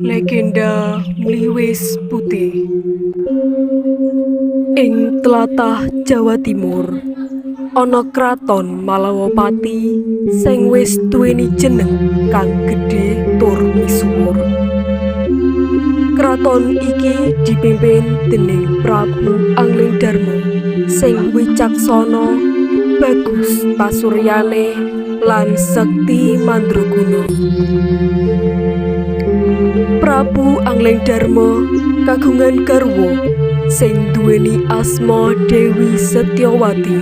Legenda Mliwis Putih. Ing tlatah Jawa Timur ana kraton Malawapati sing wis duweni jeneng kang gedhe tur misuwur. Kraton iki dipimpin dening Prabu Angling Darma sing wicaksana, bagus pasuryane lan sekti mandraguna. Prabu Angling Darma kagungan garwa sing duweni asma Dewi Setyawati.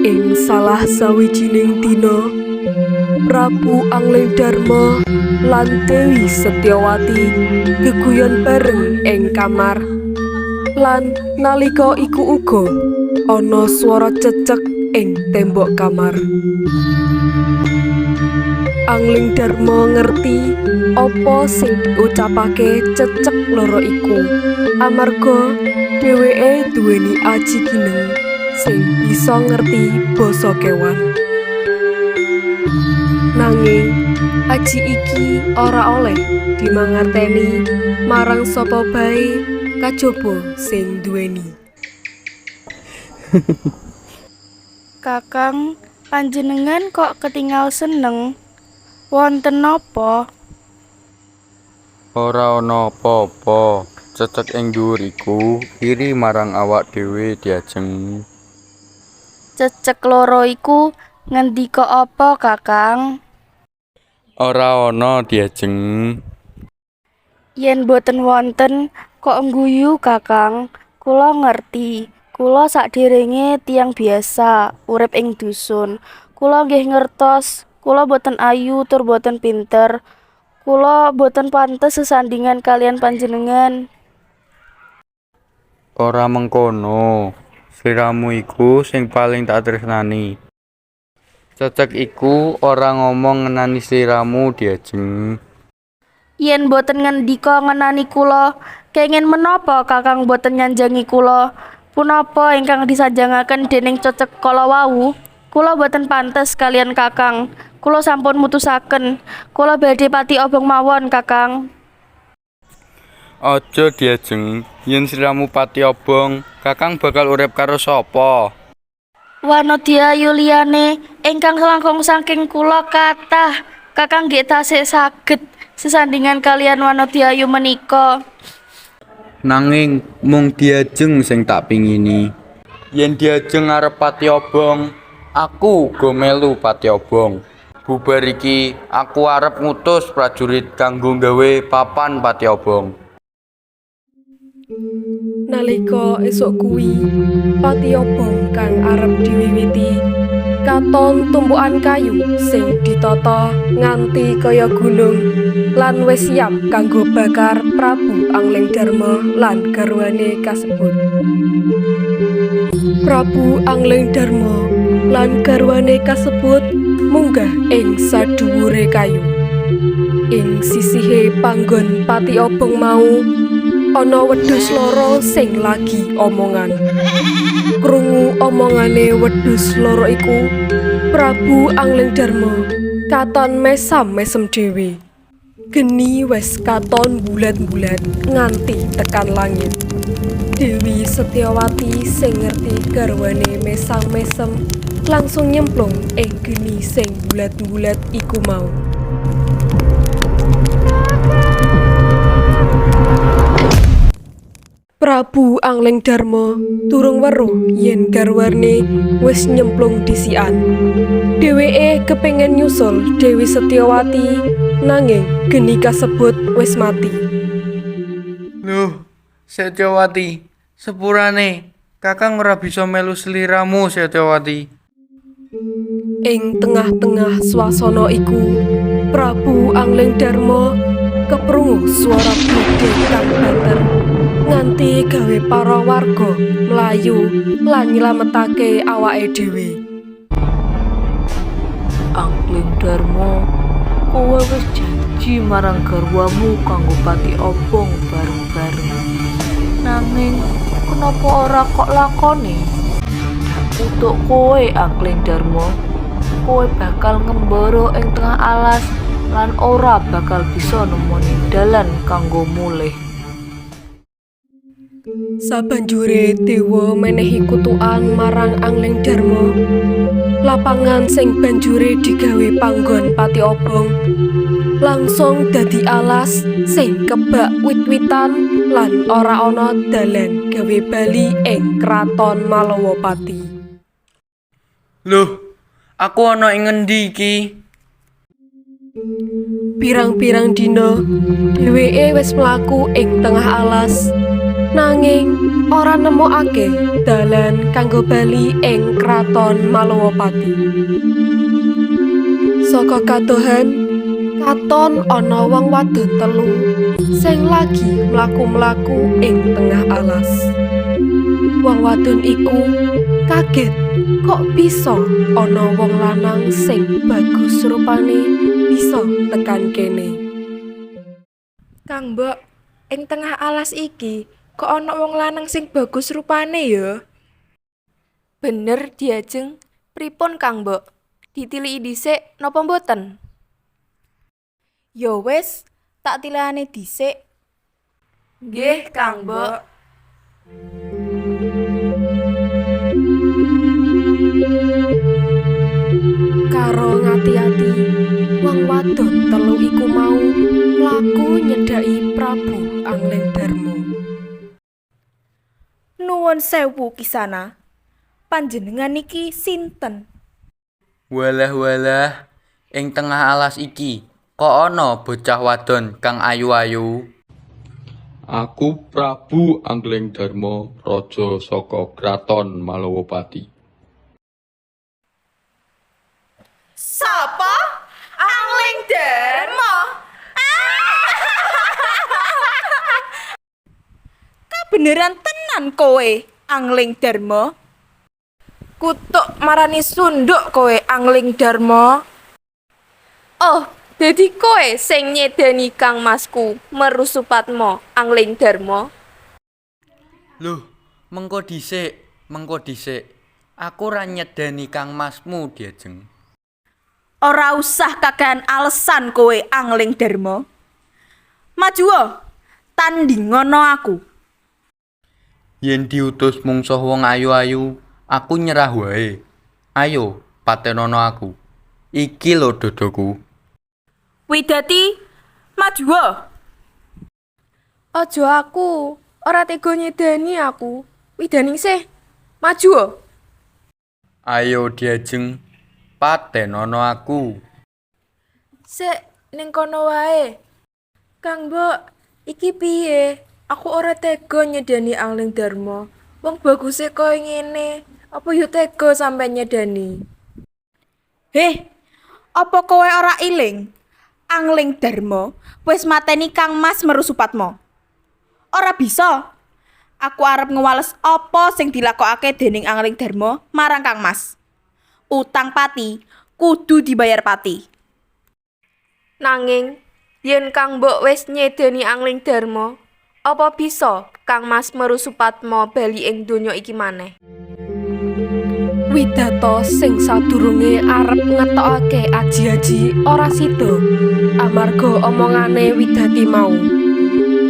Ing salah sawijining dina, Prabu Angling Darma lan Dewi Setyawati geguyon bareng ing kamar. Lan nalika iku uga ana swara cecek ing tembok kamar. Angling Darma ngerti apa sing diucapake cecek loro iku amarga dheweke duweni aji kineng sing bisa ngerti basa kewan. Nanging aji iki ora oleh dimangerteni marang sapa bae kajaba sing duweni. Kakang, panjenengan kok ketingal seneng? Wonten napa? Ora ana apa-apa, cecek ing dhuwur iku iri marang awak dhewe, Diajeng. Cecek loro iku ngendika apa, Kakang? Ora ana, Diajeng. Yen boten wonten, kok ngguyu, Kakang? Kula ngerti, kula sakderenge tiyang biasa, urip ing dusun. Kula nggih ngertos, kula boten ayu tur boten pinter. Kula boten pantes sesandingan kaliyan panjenengan. Ora mengkono, sliramu iku sing paling tak tresnani. Cecek iku ora ngomong ngenani sliramu, Diajeng. Yen boten ngendika ngenani kula, kenging menapa Kakang boten nyanjangi kula? Punapa ingkang disanjangaken dening cecek kala wau? Kula boten pantes kaliyan Kakang. Kula sampun mutusaken, kula badhe pati obong mawon, Kakang. Aja, Diajeng, yen sliramu pati obong, Kakang bakal urip karo sapa? Wanodya ayu liyane ingkang langkung saking kula kathah. Kakang nggih tasih saged sesandingan kaliyan wanodya ayu menika. Nanging mung Diajeng sing tak pingini. Yen Diajeng arep pati obong, aku uga melu pati obong. Bubar iki aku arep ngutus prajurit kanggo nggawe papan pati obong. Nalika esuk kuwi, pati obong kang arep diwiwiti, katon tumpukan kayu sing ditata nganti kaya gunung lan wis siap kanggo bakar Prabu Angling Darma lan garwane kasebut. Prabu Angling Darma lan garwane kasebut munggah ing sadhuwure kayu. Ing sisihe panggon pati obong mau ana wedhus loro sing lagi omongan. Krungu omongane wedhus loro iku, Prabu Angling Darma katon mesam-mesem dhewe. Geni wis katon bulat-bulat nganti tekan langit. Dewi Setyawati sing ngerti garwane mesam-mesem langsung nyemplung ing geni sing bulat-bulat iku mau. Prabu Angling Darma durung weruh yen garwane wis nyemplung dhisikan. Dheweke kepengin nyusul Dewi Setyawati nanging geni kasebut wis mati. Loh, Setyawati, sepurane, Kakang ora bisa melu sliramu, Setyawati. Ing tengah-tengah swasana iku, Prabu Angling Darma keprungu swara bledheg kang banter nganti gawe para warga mlayu lan nylametake awake dhewe. Angling Darma, kowe wis janji marang garwamu kanggo pati obong bareng-bareng. Nanging kenapa ora kok lakoni? Dak kutuk kowe, Angling Darma. Kowe bakal ngembara ing tengah alas lan ora bakal bisa nemoni dalan kanggo mulih. Sabanjure dewa menehi kutukan marang Angling Darma. Lapangan sing banjure digawe panggon pati obong langsung dadi alas sing kebak wit-witan lan ora ana dalan gawe bali ing kraton Malawapati. Loh, aku ana ing ngendi iki? Pirang-pirang dina dheweke wis mlaku ing tengah alas nanging ora nemokake dalan kanggo bali ing kraton Malawapati. Saka kadohan katon ana wong wadon telu sing lagi mlaku-mlaku ing tengah alas. Wong wadon iku kaget kok bisa ana wong lanang sing bagus rupane bisa tekan kene. Kang Mbok, ing tengah alas iki kok ana wong lanang sing bagus rupane ya? Bener diajeng, pripun Kang Mbok? Ditiliki dhisik napa mboten? Ya wis, tak tilane dhisik. Nggih, Kang Mbok. Karo ngati-ati, wong wadon telu iku mau mlaku nyedhaki Prabu Angling Darma. Nuwun sewu Kisana. Panjenengan niki sinten? Walah-walah, ing tengah alas iki kok ana bocah wadon kang ayu-ayu. Aku Prabu Angling Darma, raja saka Kraton Malawapati. Sapa? Angling Darma. Kabeneran tenan kowe, Angling Darma. Kutuk marani sunduk kowe Angling Darma. Oh, dadi kowe sing nyedani Kang Masku Meru Supatmo Angling Darma. Loh, mengko dhisik, mengko dhisik. Aku ora nyedani Kang Masmu diajeng. Ora usah kakehan alasan kowe Angling Darma. Majuo, tandingono aku. Yen diutus mungsuh wong ayu-ayu, aku nyerah wae. Ayo, patenono aku. Iki lho dodoku. Widati, majuo. Aja aku, ora tega nyedani aku. Widaningsih, maju. Ayo diajeng, patenono aku. Sik, ning kono wae. Kang Mbok, iki piye? Aku ora tega nyedani Angling Darma. Wong baguse koyo ngene, apa yo tega sampe nyedani? Heh, apa kowe ora iling? Angling Darma wis mateni Kang Mas Meru Supatmo. Ora bisa. Aku arep ngewales apa sing dilakokake dening Angling Darma marang Kang Mas. Utang pati kudu dibayar pati. Nanging yen Kang Mbok wis nyedani Angling Darma, apa bisa Kang Mas Meru Supatmo bali ing donya iki maneh? Widata sing sadurunge arep ngetokake aji-aji ora sida amarga omongane Widati mau.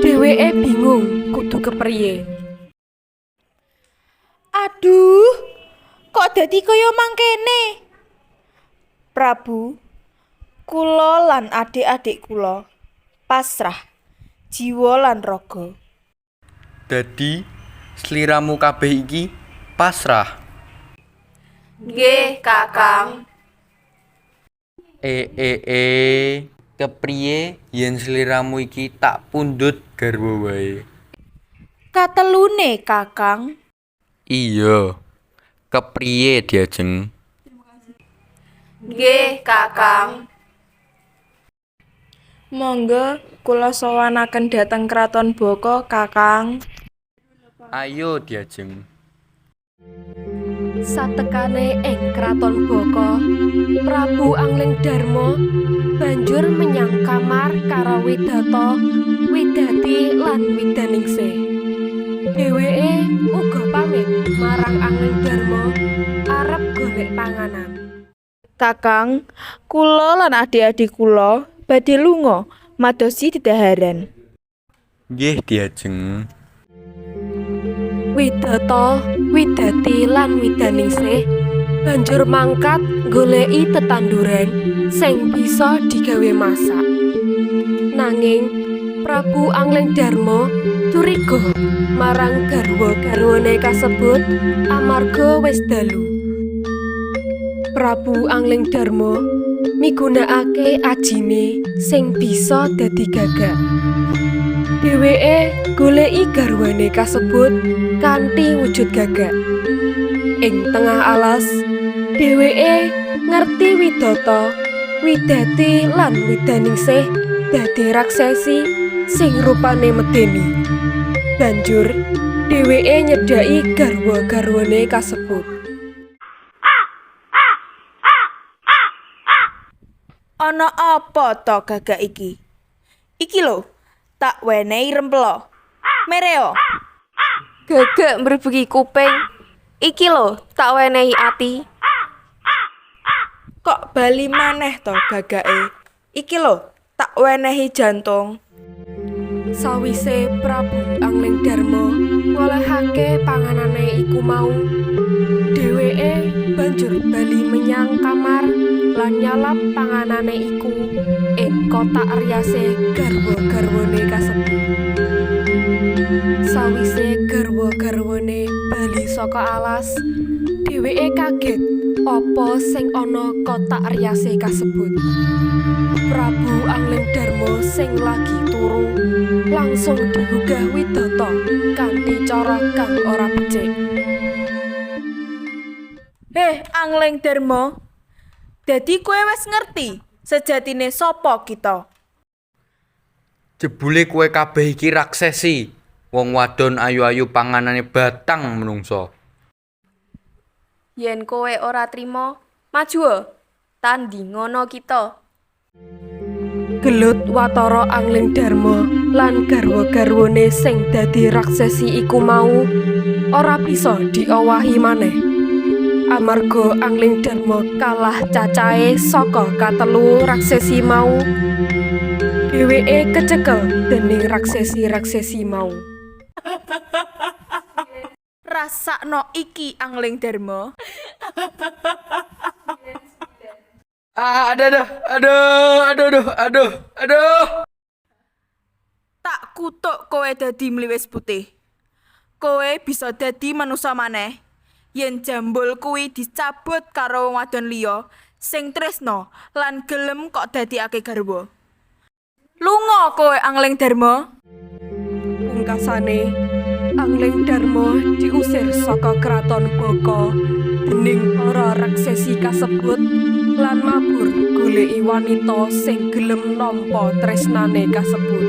Dheweke bingung kudu kepriye. Aduh, kok dadi kaya mangkene? Prabu, kula lan adik-adik kula pasrah jiwa lan raga. Dadi sliramu kabeh iki pasrah. Nggih, Kakang. Kepriye yen sliramu iki tak pundhut garwa wae? Katelune, Kakang. Iya. Kepriye diajeng? Nggih, Kakang. Monggo kula sowanaken dhateng Kraton Boko, Kakang. Ayo diajeng. Satekane ing Kraton Boko, Prabu Angling Darma banjur menyang kamar karo Widata, Widati lan Widaningsih. Dheweke uga pamit marang Angling Darma arep golek panganan. Kakang, kula lan adik-adik kula Badhe lunga madosi dedaharan. Nggih, Diajeng. Widata, Widati lan Widaningsih banjur mangkat goleki tetanduran sing bisa digawe masak. Nanging Prabu Angling Darma curiga marang garwa-garwane kasebut amarga wis dalu. Prabu Angling Darma migunakake ajine sing bisa dadi gagak. Dheweke goleki garwane kasebut kanthi wujud gagak. Ing tengah alas, dheweke ngerti Widata, Widati lan Widaningsih dadi raksesi sing rupane medeni. Banjur dheweke nyedhaki garwa-garwane kasebut. Ana apa to gagak iki? Iki lho, tak wenehi rempelo. Mereo. Gagak mbrebegi kuping. Iki lho, tak wenehi ati. Kok bali maneh to gagake? Iki lho, tak wenehi jantung. Sawise Prabu Angling Darma ngolehake panganane iku mau, dheweke banjur bali menyang kamar lan nyalap panganane iku ing kotak riase garwa-garwane kasebut. Sawise garwa-garwane bali saka alas, dheweke kaget apa sing ana kotak riase kasebut. Prabu Angling Darma sing lagi turu langsung digugah Widata kanthi cara kang ora becik. Heh, Angling Darma. Dadi kowe wis ngerti sejatine sapa kita. Jebule kowe kabeh iki raksesi. Wong wadon ayu-ayu panganane batang menungsa. Yen kowe ora trima, majuo. Tandingono kita. Gelut watara Angling Darma lan garwa-garwane sing dadi raksesi iku mau ora bisa diowahi maneh. Amarga Angling Darma kalah cacahe saka katelu raksesi mau, dheweke kecekel dening raksesi-raksesi mau. Rasakno iki Angling Darma. Ah, aduh, aduh, aduh, aduh, aduh, aduh, aduh. Tak kutuk kowe dadi mliwis putih. Kowe bisa dadi manusa maneh yen jambul kuwi dicabut karo wong wadon liya sing tresna lan gelem kok dadekake garwa. Lunga kowe Angling Darma. Pungkasane, Angling Darma diusir saka kraton Baka dening para raksesi kasebut lan mabur goleki wanita sing gelem nampa tresnane kasebut.